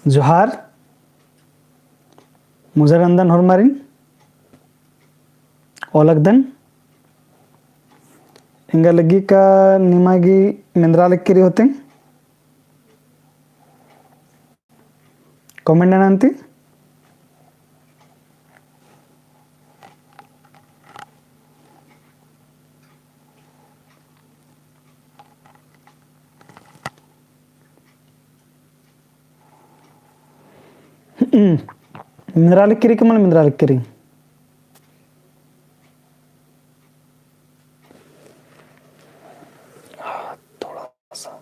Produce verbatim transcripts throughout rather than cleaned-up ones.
जोहार, मुजरनंदन होरमारिन, ओलगदन, एंगा लगी का निमा गे मेंदरा लगी रई होते। Comment नना अन्ती। मेंदरा लगी रई कि मल मेंदरा लगी रई? थोड़ा सा।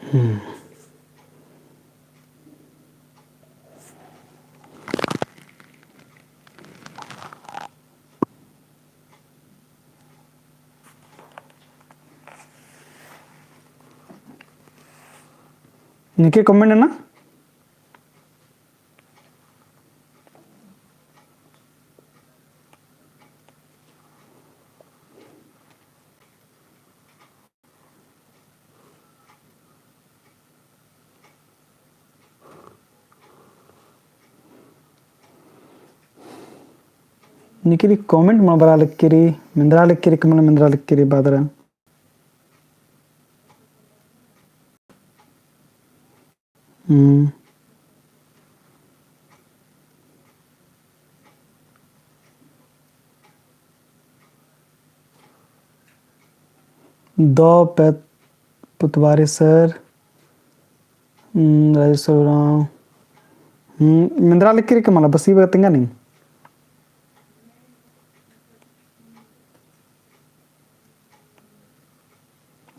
हम्म। निके comment नना। निकिरी comment मल बरआ लगी रई, मेंदरा लगी रई, कि मल मेंदरा लगी रई बअदर। हम्म। दौ पेत पुतबारी सर, हम्म, राजेश्वर उराँव, हम्म, मेंदरा लगी रई कि मला, बस ई बअदर तेंगा नीम।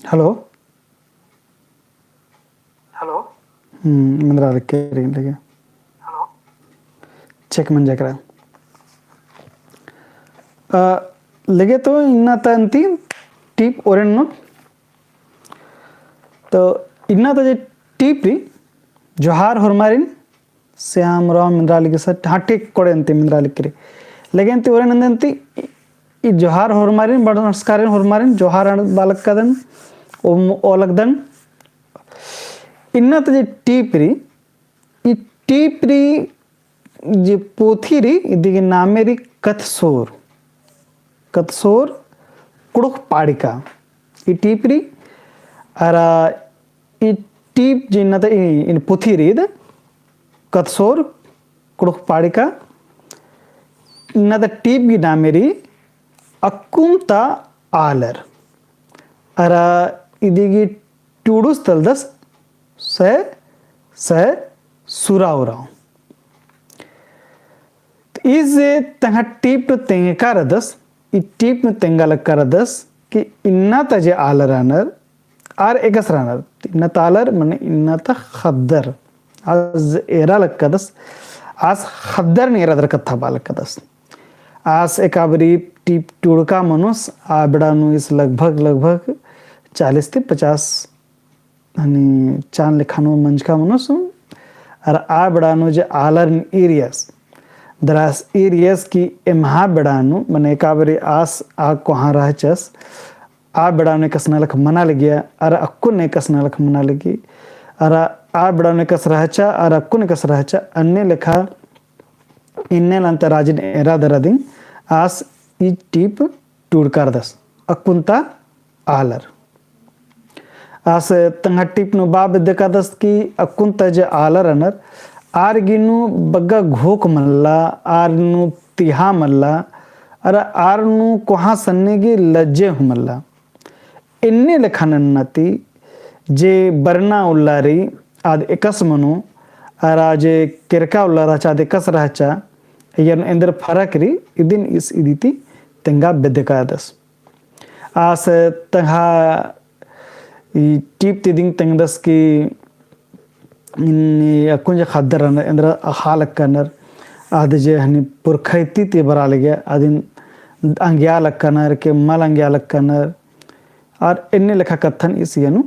Hello? Hello? हम्म, मेंदरा लगी रई लगे। Hello? Check मंजा केरा। अ, लगे तो इन्ना ता अन्ती टीप ओरेन्नो। तो इन्ना ता जे टीप रई, जोहार होरमारिन, श्याम राव मेंदरा लगी सर, हाँ, ठीक कोड़े अन्ती मेंदरा लगी रई। लेकिन ती ओरे नन्दन ती ई जोहार होरमारिन, बड़ नमस्कारिन होरमारिन, जोहार अड़ बालक कदन, ओम ओलगदन। इन्ना ता जे टीप रई, ई टीप रई जे पोथी रई, इदी गे नामे रई कथसोर। कथसोर कुँड़ुख़ पाड़िका। ई टीप रई, अरा ई टीप जे इन्ना ता ई, इन्ना पोथी रई ईद, कथसोर कुँड़ुख़ पाड़िका, इन्ना ता टीप गही नामे रई अक्कुन ता आलर। अरा इदी गही टूड़ुस तलदस सै, सै सुरा उराँव। तो इस जे तंग्है टीप नू तेंगका रअदस, ई टीप नू तेंगा लक्का रअदस कि इन्ना ता जे आलर रअनर, आर एकासे रअनर, इन्ना ता आलर, मने इन्ना ता ख़द्दर। आस एरा लक्कादस, आस ख़द्दर नी एरा दर कत्था बआ लक्कादस। आस एका बारी टीप टूड़का मनुस, आ बेड़ा नू इस लगभग, लगभग चालीस ती पचास हनी चान लेखा नू मंजका मनुस, अरा आ बेड़ा नू जे आलर ईरियस, दरा आस ईरियस कि एम्हा बेड़ा नू, मने एका बारी आस आ कोहाँ रहचस, आ बेड़ा नू एकासे नलख मना लगिया, अरा अक्कुन एकासे नलख मना लगी, अरा आ बेड़ा नू एकासे रहचा, अरा अक्कुन एकासे रहचा, अन्ने लेखा इन्ने लन्ता राजिन एरा दरा दिम, आस ई टीप टूड़का रअदस, अक्कुन ता आलर। आस तंग्है टीप नू बआ बेद्दकादस कि अक्कुन ता जे आलर रअनर, आर गे नू बग्गे घोख मल्ला, आर नू तिहा मल्ला, अरा आर नू कोहाँ सन्ने गे लज्जे हूँ मल्ला। एन्ने लेखा नन्ना ती जे बरना उल्ला रई आद एकासे मनो, अरा जे केरका उल्ला रहचा आद एकासे रहचा, अइय्या नू एन्देर फरक रई, इदिन इस इदी ती तेंगा बेद्दकादस। आस तंग्है ई टीप ती इदिन तेंगदस कि इन्ने अक्कुन जे ख़द्दर रअनर, एन्देर अख़आ लक्कनर, आद जे हनी पुरखैती ती बरआ लगिया, आदिन अंगिया लक्कनर के मल अंगिया लक्कनर, आर एन्ने लेखा कत्थन इस इय्या नू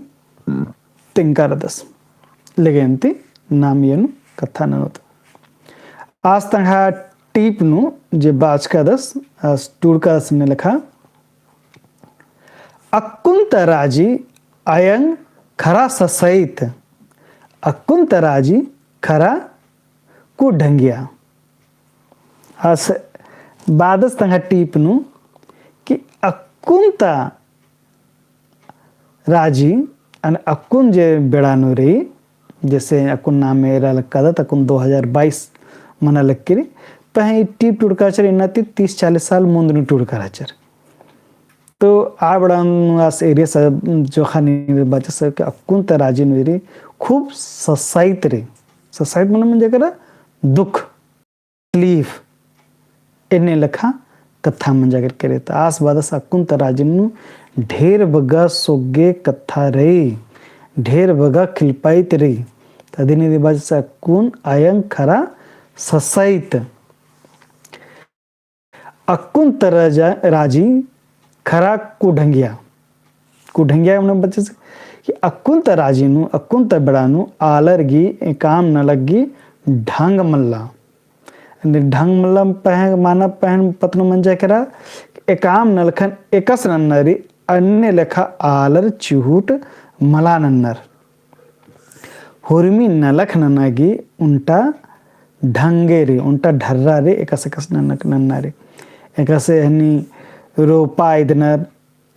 तेंगका रअदस। लेगे अन्ती नाम इय्या नू कत्था ननोत। आस तंग्है टीप नू जे बाचकादस, आस टूड़कादस एन्ने लेखा, अक्कुन ता राजी अयंग खरा ससइत। अक्कुन ता राजी खरा कु ढंगिया। आस बादस तंग्है टीप नू कि अक्कुन ता राजी, अन अक्कुन जे बेड़ा नू रई, जैसे अक्कुन नामे एरा लक्कादत, अक्कुन दो हजार बाईस मना लक्की रई, पहें ई टीप टुड़का रहचर, इन्ना ती तीस चालीस साल मुन्द नू टुड़का रहचर। तो आ बेड़ा नू आस एरिया सब जोखा नी बाचस कि अक्कुन ता राजी नू एरी खूब ससाइत रई। ससाइत मने मंजा केरा दुख, तकलीफ, एन्ने लेखा कत्था मंजा केरा। तो आस बादस अक्कुन ता राजी नू ढेर बग्गे सोग्गे कत्था रई, ढेर बग्गे खिलपाइत रई। तो अदिन इदी बाचस अक्कुन अयंग खरा ससाइत। अक्कुन ता राजा, राजी खरा कु ढंगिया। कु ढंगिया मने बाचस कि अक्कुन ता राजी नू, अक्कुन ता बेड़ा नू आलर गही एकअम नलख गही ढंग मल्ला। अन्ने ढंग मल्ला पहें, माना पहें पत्त नू मंजा केरा, एकअम नलखन एकस नन्ना रई, अन्ने लेखा आलर चिहुट मला नन्नर। हुरमी नलख नना गही ओन्टा ढंगे रई, ओन्टा ढर्रा रई, एकस एकस नलख नन्ना रई। एकसे हनी रोपा इदनर,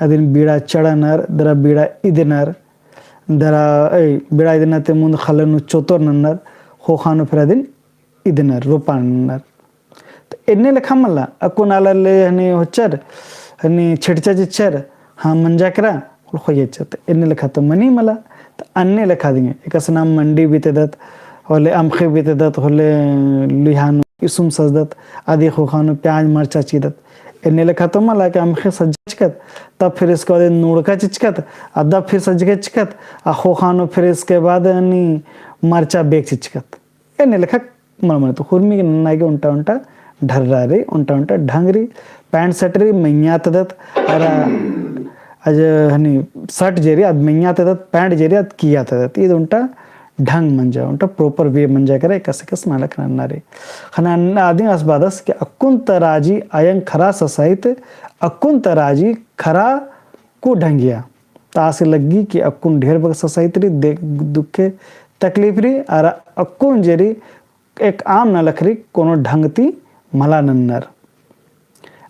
अदिन बीड़ा चड़नर, दरा बीड़ा इदनर, दरा, ए, बीड़ा इदना ती मुन्द ख़ल्ल नू चोतोर नन्नर, ख़ोख़ा नू फिर अदिन इदनर, रोपा नन्नर। तो एन्ने लेखा मल्ला, अक्कुन आलर ले हनी होचर, हनी छिटचा चिच्चर, हाँ मंजा केरा, होले ख़ोइयचर। तो एन्ने लेखा तो मनी मला, तो अन्ने लेखा दिंगे। एकसन नाम मंडी बीतेदत, होले अमख़ी बीतेदत, होले लुइहा नू इसुम सजदत, अदी ख़ोख़ा नू प्याज मरचा चिदत। एन्ने लेखा तो मला कि अमख़ी सज्जा चिचकत, तब फिर इसके बाद नूड़का चिचकत, अदा फिर सज्जके चिचकत, आ ख़ोख़ा नू फिर इसके बाद हनी मरचा बेग चिचकत। एन्ने लेखा मल मनी तो हुरमी नन्ना गे ओन्टा ओन्टा ढर्रा रई, ओन्टा ओन्टा ढंग रई, पैंट शर्ट रई मइय्याँ तेदत, अरा अज हनी शर्ट जे रई अद मइय्याँ तेदत, पैंट जे रई अद किय्या तेदत, इद ओन्टा ढंग मंजा, ओन्टा proper way मंजा केरा, एकस एकस नलख नन्ना रई। ख़ने अदिन आस बादस कि अक्कुन ता राजी अयंग खरा ससाइत, अक्कुन ता राजी खरा कु ढंगिया। तो आस लग्गी कि अक्कुन ढेर बग्गे ससाइत रई, दे-, दुखे तकलीफ रई, अरा अक्कुन जे रई एकअम नलख रई, कोनो ढंग ती मला नन्नर।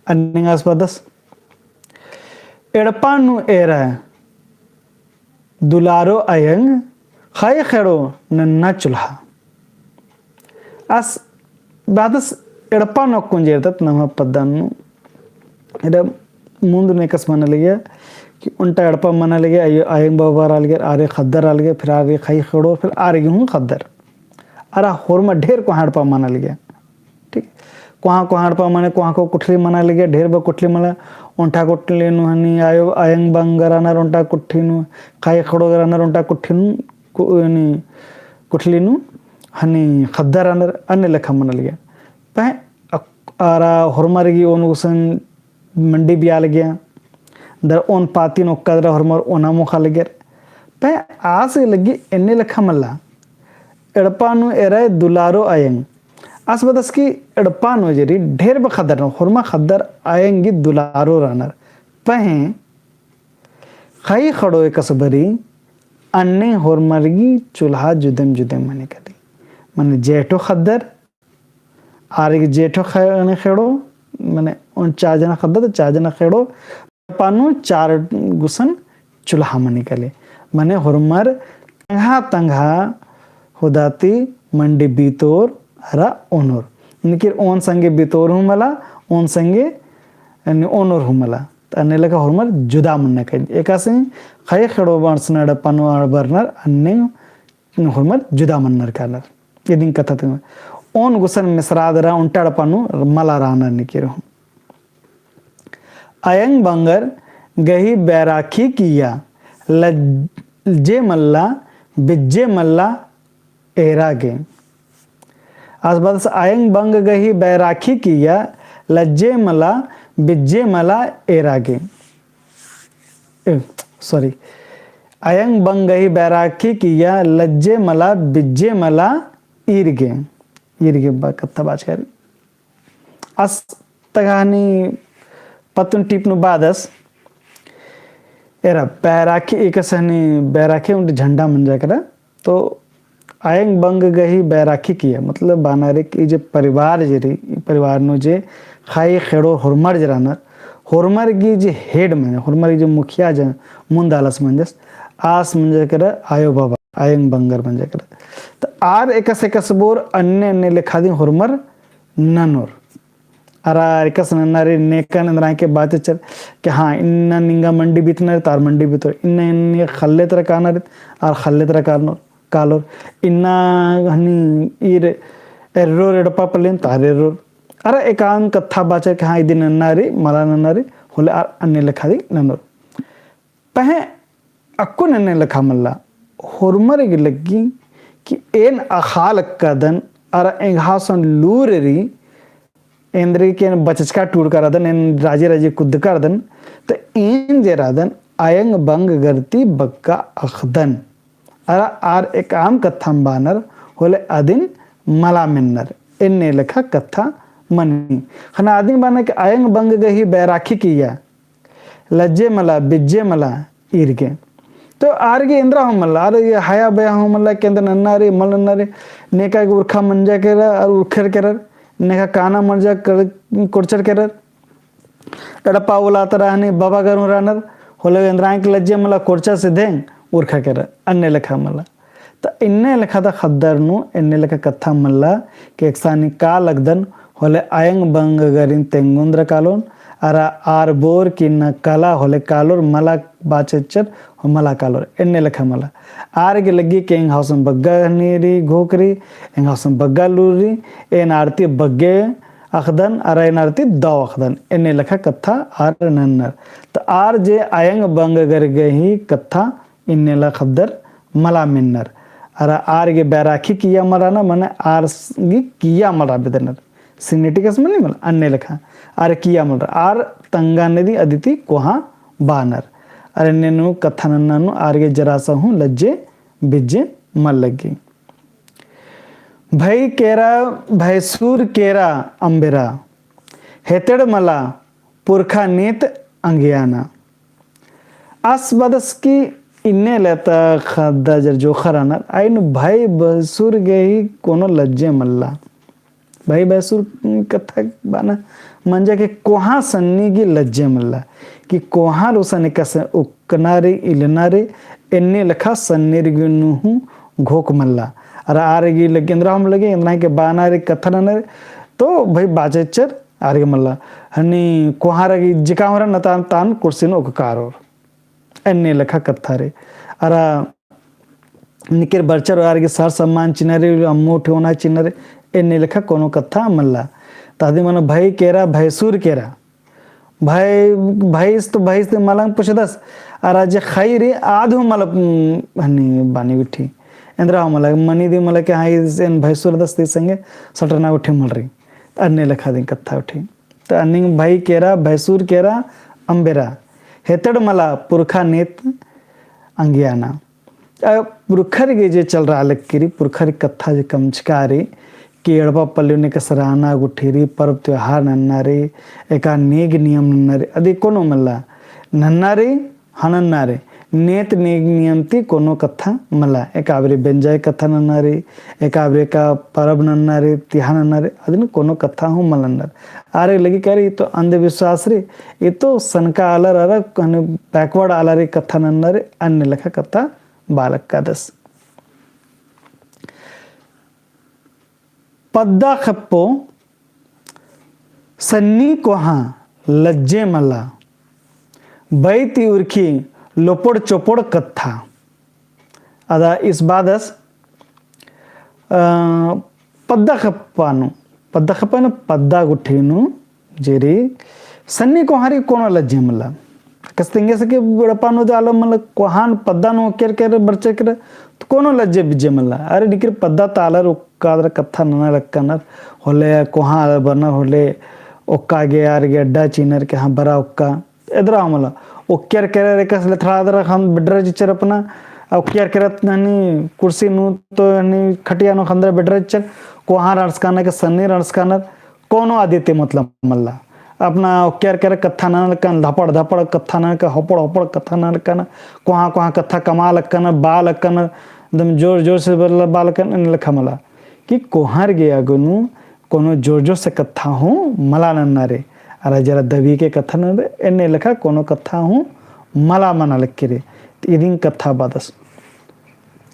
अन्ने आस बादस, एड़पा नू एरा दुलारो अयंग, ख़ई ख़ेड़ो नन्ना चुल्हा। आस बादस एड़पा नू अक्कुन जे एरदत नम्है पद्दा नू, एड़ा मुन्द नू एकस मना लगिया कि ओन्टा एड़पा मना लगिया, अय-, अयंग बाबा रआ लगिया, आर गे ख़द्दर रआ लगिया, फिर आर गे ख़ई ख़ेड़ो, फिर आर गे हूँ ख़द्दर। अरा होरमा ढेर कोहाँ एड़पा मना लगिया। ठीक? कोहाँ, कोहाँ एड़पा मने, कोहाँ को कुठली मना लगिया, ढेर बग्गे कुठली मला, ओन्टा कुठली नू हनी अयो-, अयंग बंग रअनर, ओन्टा कुठली नू ख़ई ख़ेड़ो रअनर, ओन्टा कुठली नू कु-, हनी कुठली नू हनी ख़द्दर रअनर, अन्ने लेखा मना लगिया। पहें अक-, अरा होरमर गही ओन गुसन मंडी बिया लगिया। दरा ओन पाती नू ओक्का दरा होरमर ओना मोख़ा लगियर। पहें आस लग्गी एन्ने लेखा मल्ला। एड़पा नू एरा दुलारो अयंग। आस बादस कि एड़पा नू जे रई ढेर बग्गे ख़द्दर रअनर, होरमा ख़द्दर अयंग गही दुलारो रअनर। पहें ख़ई ख़ेड़ो एकस बरई, अन्ने होरमर गही चुल्हा जुदेम जुदेम मनी काली। मने जेठो ख़द्दर, आर गे जेठो ख़-, ख़ेड़ो, मने ओन चार जना ख़द्दर तो चार जना ख़ेड़ो, एड़पा नू चार गुसन चुल्हा मनी काली। मने होरमर तंगहा तंगहा होदा ती मंडी बीतोर अरा ओनोर। निकिर ओन संगे बीतोर हूँ मला, ओन संगे अन्ने ओनोर हूँ मला। तो अन्ने लेखा होरमर जुदा मन्ना काली। एकासे ख़ई ख़ेड़ो बरसन एड़पा नू आर बरनर अन्ने होरमर जुदा मन्नर कालर। इदिन कत्था ती ओन गुसन मेसरा दरा ओन्टा एड़पा नू मला रअनर निकिर हूँ। अयंग बंगर गही बैराखी किया, लज्जे मल्ला, बिज्जे मल्ला एरा गे। आस बादस अयंग बंग गही बैराखी किया, लज्जे मला, बिज्जे मला एरा गे। ए, sorry। अयंग बंग गही बैराखी किया, लज्जे मला, बिज्जे मला ईर गे। ईर गे बा-, कत्था बाचका रई। आस तंगआ हनी पत्त नू टीप नू बादस। एरा बैराखी एकस हनी बैराखी ओन्टे झंडा मंजा केरा। तो अयंग बंग गही बैराखी किया, मतलब बानर एक ई जे परिवार जे रई, ई परिवार नू जे खाई खेड़ो होरमर जे रअनर, होरमर गी जे head मंजा, होरमर गी जे मुखिया जे मुन्द आलस मंजस, आस मंजा केरा आयो बाबा, अयंग बंगर मंजा केरा। त आर एकस एकस बोर अन्ने अन्ने लेखा दिम होरमर ननोर। अरा एकसन नन्ना रई, नेकन एन्दरा के बाचचर कि हाँ, इन्ना निंगा मंडी बितना रई, त आर मंडी बितोर, इन्ना इन्ना खल्ले तरा काना रई, आर खल्ले तरा कालोर, कालोर, इन्ना हनी ईर एर्रोर एड़पा पल्लिन, त आर एर्रोर। अरा एकअम कत्था बाचर कि हाँ, इदिन नन्ना रई, मला नन्ना रई, होले आर अन्ने लेखा दिम ननोर। पहें अक्कुन एन्ने लेखा मल्ला, होरमर गे लग्गी कि एन अख़आ लक्कादन, अरा एंग्है गुसन लूर रई, एन्देरगे एन बचचका टूड़का रअदन, एन राजी राजी कुद्दका रअदन, त एन जे रअदन अयंग बंग गर ती बग्गे अख़दन। अरा आर एकअम कत्थम बानर होले अदिन मला मेन्नर, एन्ने लेखा कत्था मनी। ख़ने अदिन बानर कि अयंग बंग गही बैराखी किया, लज्जे मला, बिज्जे मला ईर गे। तो आर गे एन्दरा हूँ मल्ला, आर गे हया बया हूँ मल्ला, कि एन्देर नन्ना रई, मल नन्ना रई, नेका गे उरखा मंजा केरा, अरा उरखर केरर, नेका काना मंजा कर-, कोरचर केरर। एड़पा उल्ला तरा हनी बाबा गर हूँ रअनर, होले एन्दरा के लज्जे मला, कोरचा सिधे उरखा केरर, अन्ने लेखा मल्ला। त इन्ने लेखा ता ख़द्दर नू एन्ने लेखा कत्था मल्ला कि एकसानी का लगदन होले अयंग बंग गरिन तेंगोन दरा कालोन, अरा आर बोर कि इन्ना कला होले कालोर, मला बाचचर हो मला कालोर, एन्ने लेखा मल्ला। आर गे लग्गी कि एंग्है गुसन बग्गे हनी रई घोख रई, एंग्है गुसन बग्गे लूर रई, एन आर ती बग्गे अख़दन, अरा एन आर ती दव अख़दन, एन्ने लेखा कत्था आर नन्नर। त आर जे अयंग बंग गर गही कत्था इन्ने लेखा ख़द्दर मला मेन्नर। अरा आर गे बैराखी किया मल रअनर, मने आर गे किया मल रआ बेद्दनर। Significance मनी मल्ला, अन्ने लेखा। आर किया मल रअनर। आर तंगआ नदी अदी ती कोहाँ बानर। अरा एन्ने नू कत्था नन्ना नू आर गे जरासा हूँ लज्जे बिज्जे मल लग्गी। भई केरा, भैसुर केरा अम्बेरा, हेतेड़ मला पुरखा नेत अंगियाना। आस बअदस कि इन्ने ले ता ख़द्दा जर जोखर रअनर, आइन भई भैसुर गही कोनो लज्जे मल्ला। भई भैसुर कत्था बाना मंजा कि कोहाँ सन्नी गे लज्जे मल्ला, कि कोहाँ रो सन्नी कस उक्कना रई, इलना रई, एन्ने लेखा सन्नीर गे नू हूँ घोख मल्ला। अरा आर गे लग्गी एन्दरा हूँ लग्गी, एन्दरा के बानर कत्था ननर, तो भई बाचचर आर गे मल्ला। हनी कोहाँ रा गे जिका हूँ रअनर तान, तान कुर्सी नू ओक्का कारोर। एन्ने लेखा कत्था रई। अरा निकिर बरचर आर गे सर सम्मान चिअना रई, अम्मू ठेवना चिअना रई, एन्ने लेखा कोनो कत्था मल्ला। त अदिन मनो भई केरा, भैसुर केरा। भई, भैस तो भैस ती मलंग पुछदस, अरा जे ख़ई रई आद हूँ मल, हनी बानी उठी। एन्दरा हूँ मल्ला, मनी दी मल्ला कि हाँ, एन भैसुर दस ती संगे सटरना उठी मल रई। अन्ने लेखा दिम कत्था उठी। त अन्निंग भई केरा, भैसुर केरा, अम्बेरा। हेतेड़ मला पुरखा नेत अंगियाना। अ, पुरखर गे जे चलरआ लगी रई, पुरखर कत्था जे कमचका रई, कि एड़पा पल्ली नू एकसन रअना गुट्ठी रई, परब त्योहार नन्ना रई, एका नेग नियम नन्ना रई, अदी कोनो मल्ला। नन्ना रई, हाँ नन्ना रई, नेत नेग नियम ती कोनो कत्था मल्ला। एका बारी बेंजा कत्था नन्ना रई, एका बारी एका परब नन्ना रई, तिहार नन्ना रई, अदिन कोनो कत्था हूँ मल नन्ना रई। आर गे लग्गी का रई, ई तो अंधविश्वास रई, ई तो सनका आलर अरा कहने backward आलर रई कत्था नन्ना रई, अन्ने लेखा कत्था बआ लक्कादस। पद्दा खेप्पो सन्नी कोहाँ लज्जे मल्ला, बई ती उरखी लोपड़ चोपड़ कत्था। अदा ईस बअदस, अ, पद्दा खेप्पा नू, पद्दा खेप्पा नू, पद्दा गुट्ठी नू जे रई, सन्नी कोहाँ रई कोनो लज्जे मल्ला। कस तेंगेस कि एड़पा नू दे आलर मल्ला कोहाँ पद्दा नू ओक्कियर केरर बरचर केरर, तो कोनो लज्जे बिज्जे मल्ला। अरे निकिर पद्दा ता आलर ओक्का दरा कत्था नना लक्कनर, होले कोहाँ आलर बरनर, होले ओक्का गे आर गे अड्डा चिअनर कि हाँ बरआ ओक्का। एन्दरा हूँ मल्ला, ओक्कियर केरर एकसन लेथड़ा दरा ख़ंद बेड्डरा चिच्चर अपना, ओक्कियर केरर हनी कुर्सी नू तो हनी खटिया नू ख़ंदर बेड्डरा चिच्चर, कोहाँ अंड़सकानर कि सन्नी अंड़सकानर, कोनो अदी ती मतलब मल्ला। अपना ओक्कियर केरर कत्था नना लक्कन, धपड़ धपड़ कत्था नना लक्कन, होपड़ होपड़ कत्था नना लक्कन, कोहाँ कोहाँ कत्था कमआ लक्कन, बआ लक्कन, एकदम जोर जोर से बल्ला बालकन एन्ने लेखा मला। कि कोहाँ गे आगो नू कोनो जोर जोर से कत्था हूँ मला नन्ना रे। अरा जरा दबी के कत्था नन्ना रे, एन्ने लेखा कोनो कत्था हूँ मला मना लक्की रे। तो इदिन कत्था बादस।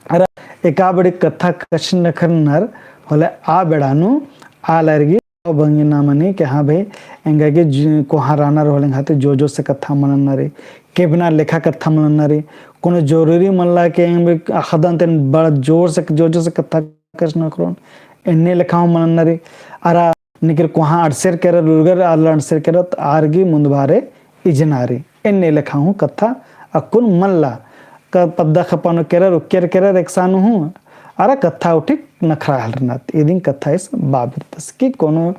अरा एका बड़ी कत्था कछनखरनर होले आ बेड़ा नू आलर गे बंगी ना मनी कि हाँ भाई, एंगा गे ज-, कोहाँ रअनर होले एंगा गे जोर जोर से कत्था मल नन्ना रे, केबना लेखा कत्था मल नन्ना रे। कोनो जरूरी मल्ला कि एंग बे अख़दन तेन बड़ा जोर से, जोर जोर से कत्था कछनखरोन, एन्ने लेखा हूँ मल नन्ना रे। अरा निकिर कोहाँ अंड़सेर केरर, लूरगर आलर अंड़सेर केरर, तो आर गे मुन्द बारे इजना रे। एन्ने लेखा हूँ कत्था अक्कुन मल्ला। क-, पद्दा खेप्पा नू केरर, उक्कियर केरर एकसानु हूँ, अरा कत्था उठी नखरा हेलरनर। इदिन कत्था ईस बआ बेद्दस कि कोनो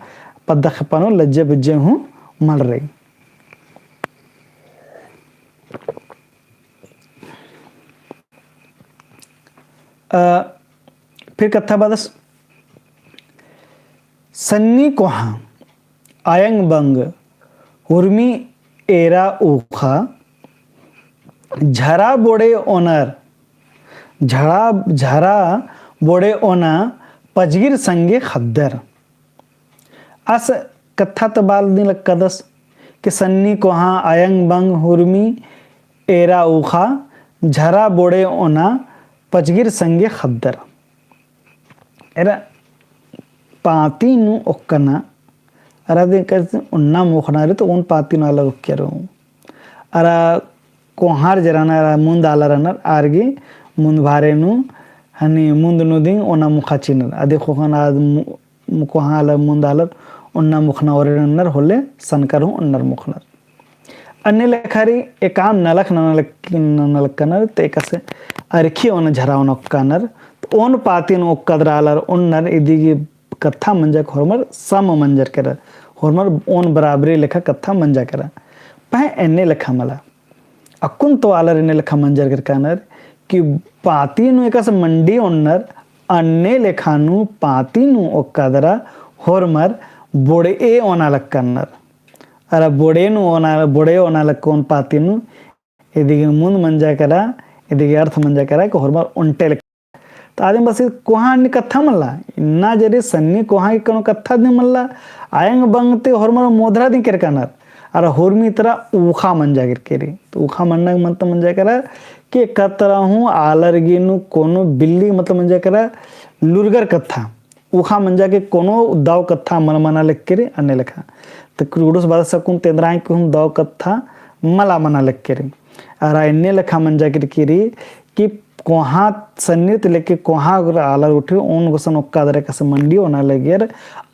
पद्दा खेप्पा नू लज्जे बुज्जे हूँ मल रई। अ, फिर कत्था बादस, सन्नी कोहाँ, अयंग बंग, हुरमी एरा ऊखा, झरा बोड़े ओनर, झरा, झरा बोड़े ओना, पजगिर संगे ख़द्दर। आस कत्था त बाल दिम लक्कादस कि सन्नी कोहाँ, अयंग बंग, हुरमी एरा ऊखा, झरा बोड़े ओना, पजगिर संगे ख़द्दर। एरा पाती नू ओक्कना, अरा दे कर ओन्ना मोख़ना रे तो ओन पाती नू आलर ओक्कियर हूँ। अरा कोहाँ रे जे रअनर, अरा मुन्द आलर रअनर, आर गे मुन्द बारे नू, हनी मुन्द नू दिम ओना मोख़ा चिअनर। अदी ख़ोख़न आद मु-, कोहाँ आलर, मुन्द आलर ओन्ना मोख़ना ओरे नन्नर होले सनकर हूँ ओन्नर मोख़नर। अन्ने लेखा री एकअम नलख नना लक-, नना लक्कनर, ते एकासे अरखी ओना झरा ओना ओक्कनर, तो ओन पाती नू ओक्कदर आलर ओन्नर, इदी गे कत्था मंजा के होरमर सम मंजर केरा, होरमर ओन बराबरी लेखा कत्था मंजा केरा। पहें एन्ने लेखा मला। अक्कुन तो आलर एन्ने लेखा मंजर केरकनर कि पाती नू एकासे मंडी ओन्नर, अन्ने लेखा नू पाती नू ओक्कदरा होरमर बोड़े ओना लक्कनर। अरा बोड़े नू ओना, बोड़े ओना लक्कोन पाती नू, इदी गे मुन्द मंजा केरा, इदी गे अर्थ मंजा केरा कि होरमर ओन्टे लक्कनर। तो आदिम बस कोहाँ नी कत्था मल्ला, इन्ना जरी सन्नी कोहाँ गे कोनो कत्था दिम मल्ला, अयंग बंग ते होरमर मोधरा दिम केरकनर, अरा होरमी तरा ऊखा मंजा केरकी री। तो ऊखा मन्ना गे मतलब मंजा केरा कि एकतरा हूँ आलर गे नू कोनो बिल्ली मतलब मंजा केरा लूरगर कत्था। ऊखा मंजा के कोनो दव कत्था मल मना लक्की री अन्ने लेखा। तो कुँड़ुख़ बादस अक्कुन तेंदरा कि हूँ दव कत्था मला मना लक्की री। अरा एन्ने लेखा मंजा केरकी री कि कोहाँ सन्नी ती लेके कोहाँ आलर उठी ओन गुसन ओक्कदरा एकासे मंडी ओना लगियर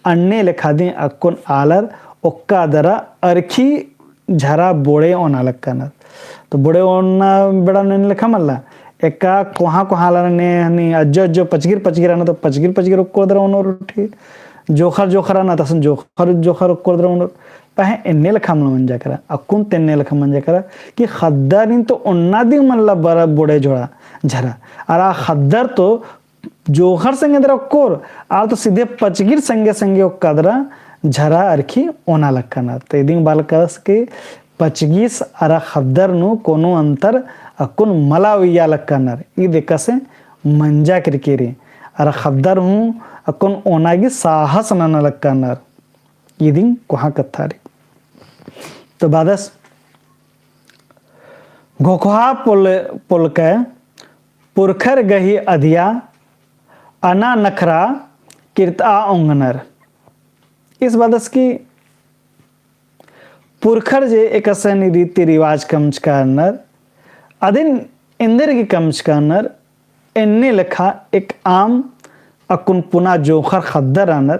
अन्ने लेखा दिम अक्कुन आलर ओक्कदरा अरखी झरा बोड़े ओना लक्कनर। तो बोड़े ओना बेड़ा नू एन्ने लेखा मल्ला। एका कोहाँ कोहाँ आलर ने हनी अज्जो अज्जो पचगिर पचगिर रअनर तो पचगिर पचगिर ओक्कदरा ओनर उठी। जोखर जोखर रअनर तो असन जोखर जोखर ओक्कदरा ओनर। पहें एन्ने लेखा मल मंजा केरा। अक्कुन ते एन्ने लेखा मंजा केरा कि ख़द्दरिन तो ओन्ना दिम मल्ला बरा बोड़े झरा झरा। अरा ख़द्दर तो जोखर संगे दरा ओक्कोर, आल तो सीधे पचगिर संगे संगे ओक्कदरा झरा अरखी ओना लक्कनर। तो इदिम बालकस के पचगिस अरा ख़द्दर नू कोनो अंतर अक्कुन मला उइया लक्कनर। ईद एकासे मंजा केरकी री। अरा ख़द्दर हूँ अक्कुन ओना गे साहस नना लक्कनर। इदिम कोहाँ कत्था री। तो बादस घोखा पोल-, पोलकय पुरखर गही अदिया अना नखरा किर्तआ ओंगनर। ईस बादस कि पुरखर जे एकसन रीति रिवाज कमचका रअनर, अदिन एन्देरगे कमचका रअनर, एन्ने लेखा एकअम अक्कुन पुना जोंख़र ख़द्दर रअनर,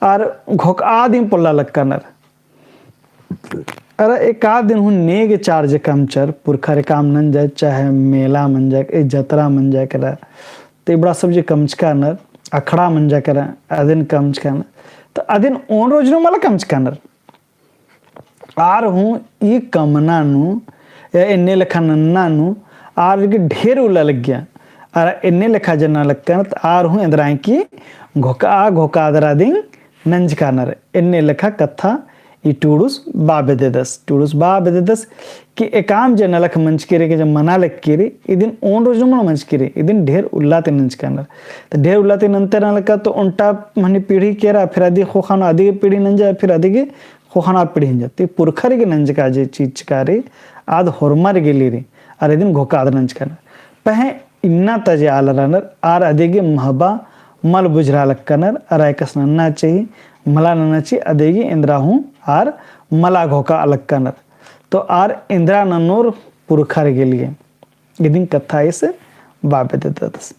आर घोखआ दिम पोल्ला लक्कनर। अरा एका दिन हूँ नेग चार जे कमचर, पुरखर एकअम नंजर, चाहे मेला मंजा, ए जतरा मंजा केरा, ते इबड़ा सब जे कमचका रअनर, अखड़ा मंजा केरा, अदिन कमचका रअनर। तो अदिन ओन रोज नू मला कमचका रअनर। आर हूँ ई कमना नू, या एन्ने लेखा नन्ना नू, आर गे ढेर उल्ला लग्गिया। आर एन्ने लेखा जे नना लक्कनर, तो आर हूँ एन्दरा कि घोखआ, घोखआ दरा दिम नंजका रअनर। एन्ने लेखा कत्था ई टूड़ुस बआ बेद्ददस, टूड़ुस बआ बेद्ददस कि एकाम जे नलख मंजकी रई, कि जे मना लक्की रई, इदिन ओन रोजु मल मंजकी रई, इदिन ढेर उल्ला ती नंजकनर। त ढेर उल्ला ती नंजर नलख तो ओन्टा मने पीढ़ी केरा, फिर अदी ख़ोख़ा नू अदी गे पीढ़ी नंजा, फिर अदी गे ख़ोख़ा नू पीढ़ी नंजा। ती पुरखर गे नंजका जे चीज चिका रई, आद होरमर गे ले रई, अरा इदिन घोखा आद नंजकनर। पहें इन्ना ता जे आलर रअनर, आर अदी गे महबा मल बुझरआ लक्कनर, अरा एकासे नन्ना चाही, मला नन्ना चाही, अदी गे एन्दरा हूँ आर मला घोखआ लक्कनर। तो आर एन्दरा ननोर पुरखर गे ले, इदिन कत्था ईस बआ बेद्ददस।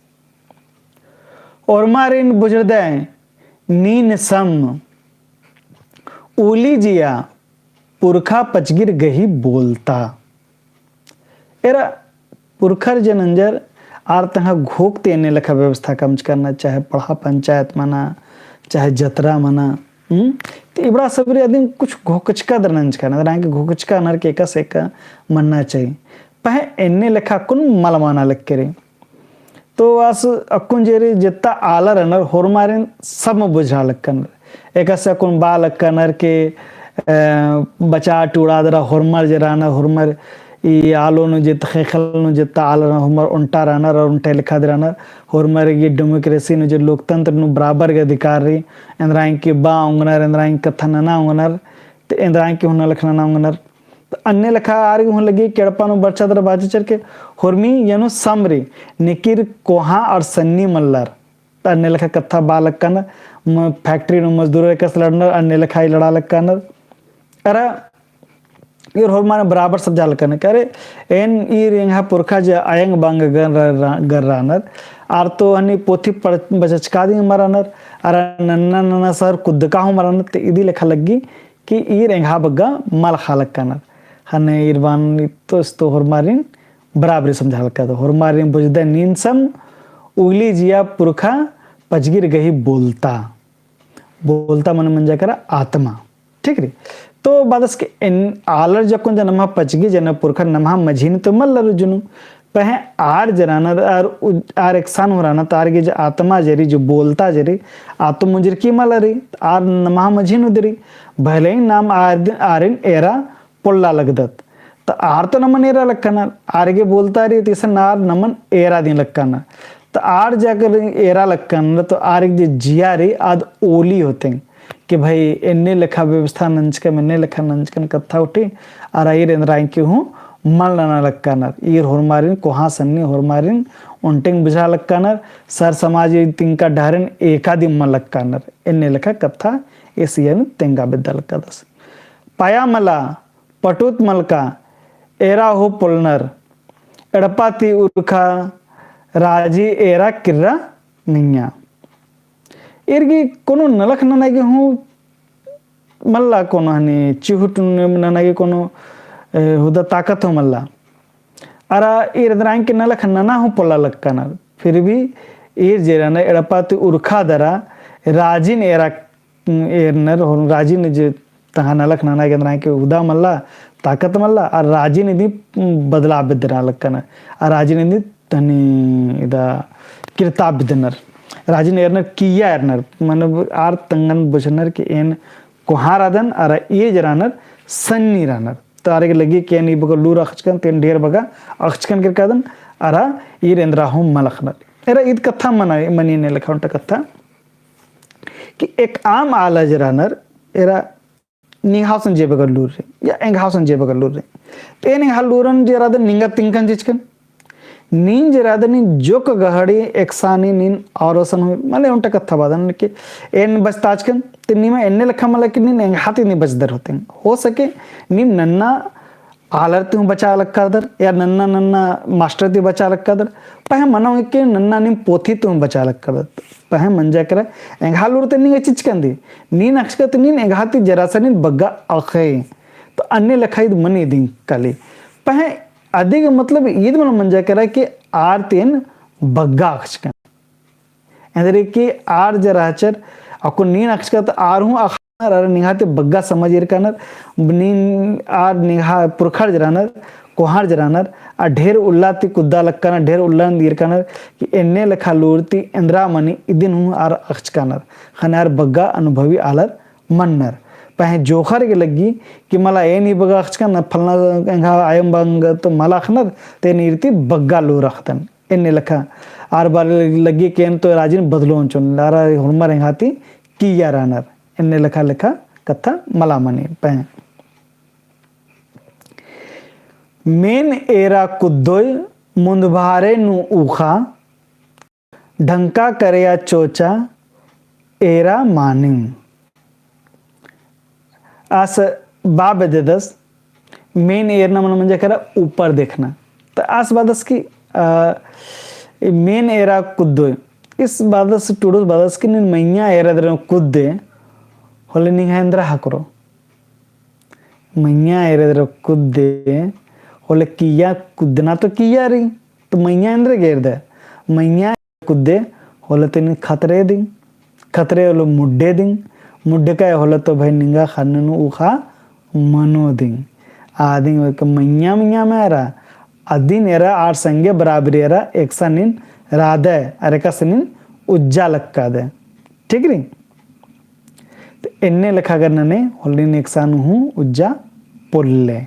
ओर्मारिन बुझरदय नीन सम, उली जिया पुरखा पचगिर गही बोलता। एरा पुरखर जे नंजर आर तंग्है घोख ती एन्ने लेखा व्यवस्था कमचकनर, चाहे पड़हा पंचायत मना, चाहे जतरा मना, हम्म? तो इबड़ा सबरी अदिन कुछ घोखचका दर नंजकनर, अदर आंके घोखचका नर के एकासे एका मन्ना चाही। पहें एन्ने लेखा कुन मल मना लक्की रई। तो आस अक्कुन जे रई जेत्ता आलर रअनर होरमारिन सब बुझरआ लक्कनर। एकासे अक्कुन बआ लक्कनर के, अ, बचा टूड़ा दरा होरमर जे रअनर, होरमर ई आलो नू जेत्ता ख़ेख़ेल नू जेत्ता आलर रअनर, होरमर ओन्टा रअनर, अरा ओन्टे लेखा दे रअनर, होरमर गे democracy नू जे लोकतंत्र नू बराबर गे अधिकार रई, एन्दरा आंके बआ ओंगनर, एन्दरा आंके कत्था नना ओंगनर, ते एन्दरा आंके हूँ नलख नना ओंगनर। त अन्ने लेखा आर गे हूँ लग्गी कि एड़पा नू बरचा दरा बाचचर के होरमी यनु सम रई, नेकिर कोहाँ अरा सन्नी मल्लर। त अन्ने लेखा कत्था बआ लक्कनर, म-, factory नू मजदूर एकासे लड़नर, अन्ने लेखा ई लड़आ लक्कनर। अरा ईर होरमारिन बराबर समझा लक्कनर के अरे, एन ईर एंग्है पुरखा जे अयंग बंग गर र-, गर रअनर, आर तो हनी पोथी पढ़-, बचचका दिम मल रअनर, अरा नन्ना नन्ना सहर कुद्दका हूँ मल रअनर, ते इदी लेखा लग्गी कि ईर एंग्है बग्गे मल अख़आ लक्कनर। ख़ने ईर बान इत्तो इस्तो होरमारिन बराबरी समझा लक्कदत। होरमारिन बुझदय नीन सम उगली जिया पुरखा पचगिर गही बोलता। बोलता मने मंजा केरा आत्मा। ठीक रई। तो बादस के एन आलर जक्कुन जे नम्है पचगी जे नम्है पुरखर नम्है मझिन तो मल्लर जुनू। पहें आर जे रअनर, आर उ-, आर एकसन हूँ रअनर, त आर गे जे आत्मा जे रई, जे बोलता जे रई, आत्मा उंजरकी मल रई, आर नम्है मझिन उदरी। भले ही नाम आर दि-, आरिन एरा पोल्ला लगदत। त आर तो नमन एरा लक्कनर, आर गे बोलता रई, त इसन आर नमन एरा दिम लक्कनर। त आर जे अगर एरा लक्कनर, त आर गे जे जिया रई, आद ओली होतें। कि भाई, एन्ने लेखा व्यवस्था नंजकम, एन्ने लेखा नंजकम कत्था उठी, अरा ईर एन्दरा आंके हूँ मल नना लक्कनर। ईर होरमारिन कोहाँ सन्नी होरमारिन ओन्टेंग बुझा लक्कनर, सर समाज तिंका डहरेन एका दिम मल लक्कनर। एन्ने लेखा कत्था ईस इय्या नू तेंगा बेद्दा लक्कदस। पया मला, पटुत मलका, एरा हूँ पोलनर, एड़पा ती उरखा, राजी एरा किर्रा निंग्या। ईर गे कोनो नलख नना गे हूँ मल्ला, कोनो हनी चिहुट नना गे कोनो, ए, हुदा ताकत हूँ मल्ला। अरा ईर एन्दरा आंके नलख नना हूँ पोल्ला लक्कनर। फिर भी ईर जे रअनर एड़पा ती उरखा दरा राजिन एरा एरनर, होरमर राजिन जे तंग्है नलख नना गे एन्दरा आंके हुदा मल्ला, ताकत मल्ला, अरा राजिन इदी बदला बेद्दना लक्कनर, अरा राजिन इदी तनी इदा किर्ता बेद्दनर। राजिन एरनर किइय्या एरनर, मतलब आर तंगन बुझनर कि एन कोहाँ रअदन, अरा ई जे रअनर सन्नी रअनर। त आर गे लग्गी कि एन ई बग्गे लूर अख़चकन, त एन ढेर बग्गे अख़चकन केरकादन, अरा ईर एन्दरा हूँ मल अख़नर। एरा ईद कत्था मना, मनी एन्ने लेखा ओन्टा कत्था कि एकअम आलर जे रअनर, एरा निंग्है गुसन जे बग्गे लूर रई, या एंग्है गुसन जे बग्गे लूर रई। त एन एंग्है लूरन जे रअदन निंगा तिंकन चिचकन। नीन जे रअदन नीन जोक गहड़ी एकसानी नीन औरसन हूँ, मने ओन्टा कत्था बअदन कि एन बचताचकन, त नीम एन्ने लेखा मला कि नीन एंग्है ती नीन बचदर होतें। हो सके नीम नन्ना आलर ती हूँ बचा लक्कादर, या नन्ना नन्ना मास्टर ती बचा लक्कादर, पहें मनो कि नन्ना नीम पोथी ती हूँ बचा लक्कादर। पहें मंजा केरा, एंग्है लूर ती नीन चिचकन दी, नीन अख़चकत नीन एंग्है ती जरासा नीन बग्गे अख़े। तो अन्ने लेखा ईद मनी दिम काली। पहें अदिगे मतलब ईद मल मंजा केरा कि आर ती एन बग्गे अख़चकन। एन्देर कि आर जे रहचर, अक्कुन नीन अख़चकत आर हूँ अख़नर, अरा निंग्है ती बग्गे समझ ईरकानर, नीन आर निंग्है पुरखर जे रअनर, कोहाँ जे रअनर, आ ढेर उल्ला ती कुद्दा लक्कानर, ढेर उल्ला ईरकानर, कि एन्ने लेखा लूर ती एन्दरा मनी इदिन हूँ आर अख़चकानर, ख़ने आर बग्गे अनुभवी आलर मन्नर। पहें जोखर गे लग्गी कि मला एन ही बग्गा अख़चकन, फलना एंगा आयम बंग तो मला अख़नर, ते नीर ती बग्गा लूर अख़दन। एन्ने लेखा आर बार लग्गी कि एन तो राजिन बदलोन चोन, आर होरमर एंगा ती किइय्या रअनर। एन्ने लेखा लेखा कत्था मला मनी पहें। मेन एरा कुद्दोय मुन्दभारे नू ऊखा, ढंका करेया चोचा एरा मानिम। आस बा बेद्ददस, मेन एरना मने मंजा केरा ऊपर देखना। त आस बअदस कि, अ, मेन एरा कुद्दोय। ईस बअदस, टुडुस बअदस कि नीन मइय्याँ एरा दरे कुद्दे, होले निंग्है एन्दरा ख़क्खरो। मइय्याँ एरा दरे कुद्दे, होले किइय्या कुद्दना तो किइय्या रई, तो मइय्याँ एन्दरा गे एरदय। मइय्याँ कुद्दे होले तो नीन खतरे दिम, खतरे होले मुड्डे दिम, मुड्डे का होले तो भई निंगा ख़न्न नू ऊखा मनो दिम। आदिन ओइके मइय्याँ मइय्याँ मल एरा, अदिन एरा आर संगे बराबरी एरा एकसन नीन रअदय, अरा एकसन नीन उज्जा लक्कादय। ठीक रई? त एन्ने लेखा अगर नने होले नीन एकसन हूँ उज्जा पोल्ले।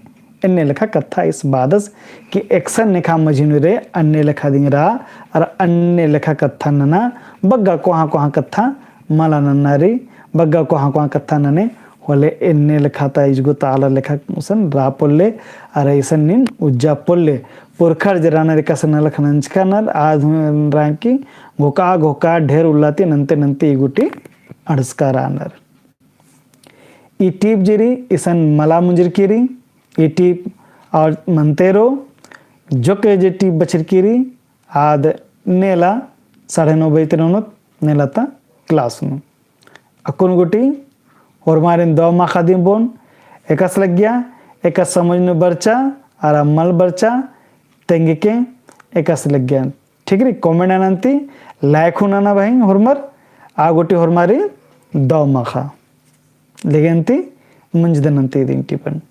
एन्ने लेखा कत्था ईस बअदस कि एकसन नेखा मझी नू रे अन्ने लेखा दिम रआ, अरा अन्ने लेखा कत्था नना, बग्गा कोहाँ कोहाँ कत्था मला नन्ना रई, बग्गा कोहाँ कोहाँ कत्था नने होले एन्ने लेखा ता इजगो ता आलर लेखा गुसन रआ पोल्ले, अरा इसन नीन उज्जा पोल्ले। पुरखर जे रअनर एकसन लेखा नंजका रअनर, आद हूँ रअनर कि घोका घोका ढेर उल्ला ती नन्ते नन्ते ई गूटी अंड़सका रअनर। ई टीप जे रई इसन मला मुंजरकी रई, ई टीप और मन्तेरो जोक्क जे टीप बछरकी रई, आद नेला साढ़े नौ बजे ती ननोत नेला ता class नू। अक्कुन गूटी होरमारिन दव माखा दिम बोन, एकासे लग्गिया, एकासे समझ नू बरचा, अरा मल बरचा, तेंगके एकासे लग्गिया। ठीक रई, comment नना अन्ती, like हूँ नना बहिन होरमर, आ गूटी होरमारिन दव माखा। लेगे अन्ती मुंजदन अन्ती इदिन टीपन।